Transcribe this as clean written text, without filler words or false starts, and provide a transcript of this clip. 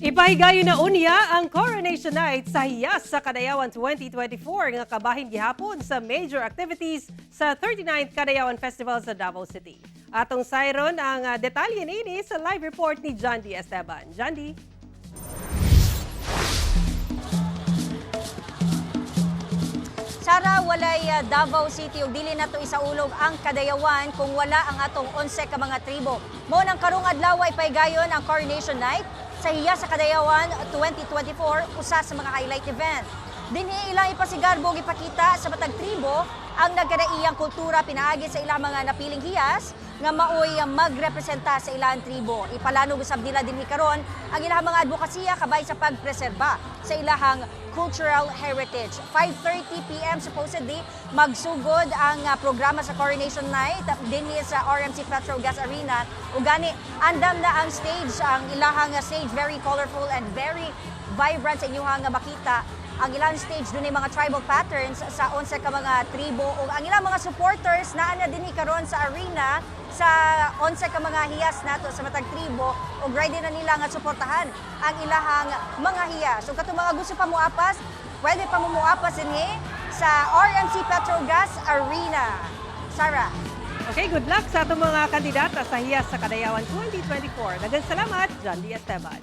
Ipahigayon na unya ang Coronation Night sa Hiyas sa Kadayawan 2024 nga kabahin gihapon sa major activities sa 39th Kadayawan Festival sa Davao City. Atong sayron ang detalye niini sa live report ni John D. Esteban. John D. Sara, walay Davao City ug dili nato isaulog ang Kadayawan kung wala ang atong 11 ka mga tribo. Mao nang karong adlaw ay paygayon ang Coronation Night sa Hiyas sa Kadayawan 2024, usa sa mga highlight event. Dinhi ilang ipasigarbo ug ipakita sa matag tribo ang nagkadaiyang kultura pinaagi sa ilang mga napiling hiyas nga maoy magrepresenta sa ilang tribo. Ipalanog usab nila dinhi karon ang ilang mga advokasya kabay sa pagpreserba sa ilahang cultural heritage. 5:30 p.m. supposedly magsugod ang programa sa Coronation Night dinhi sa RMC Petrogas Arena. Ug gani andam na ang stage, ang ilahang stage, very colorful and very vibrant sa inyong makita. Ang ilang stage, dunay mga tribal patterns sa 11 ka mga tribo ug ang ilang mga supporters naa na dinhi karon sa arena sa 11 ka mga hiyas nato sa matag tribo ug ready na nila nga suportahan ang ilahang mga hiyas. Ug katong mga gusto pa moapas, pwede pa mo moapas dinhi sa RMC Petrogas Arena. Sarah. Okay, good luck sa atong mga kandidata sa Hiyas sa Kadayawan 2024. Daghang salamat, John D. Esteban.